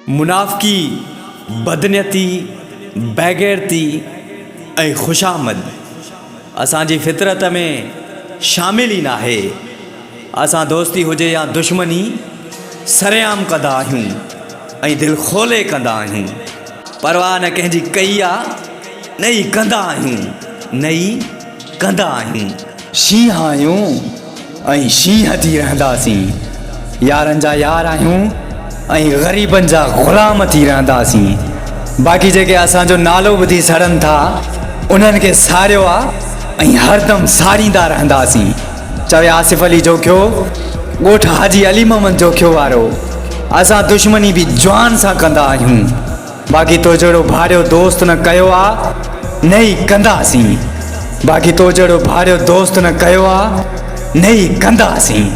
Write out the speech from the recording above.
منافقي، بدنيتي، بيغيرتي ۽ خوشامد اسان جي فطرت ۾ شامل ئي ناهي. اسان دوستي هجي يا دشمني سرعام ڪندا آهيون ۽ دل کولي ڪندا آهيون. پرواهه نه ڪنهن جي ڪئي آ نه ئي ڪندا آهيون نه ئي ڪندا آهيون. شينهن آهيون ۽ شينهن ٿي رهنداسين. يارن جا يار آهيون ۽ غريبن جا غلام ٿي رهنداسين. باقي جيڪي اسان جو نالو ٻڌي سڙن ٿا انهن کي ساڙيو آ ۽ هردم ساڙيندا رهنداسين. چوي آصف علي جوکيو، ڳوٺ حاجي علي محمد جوکيو وارو، اسان دشمني به جوان سان ڪندا آهيون. باقي تو جهڙو ڀاڙيو دوست نه ڪيو آ نه ئي ڪنداسين باقي تو جهڙو ڀاڙيو دوست نه ڪيو آ نه ئي ڪنداسين.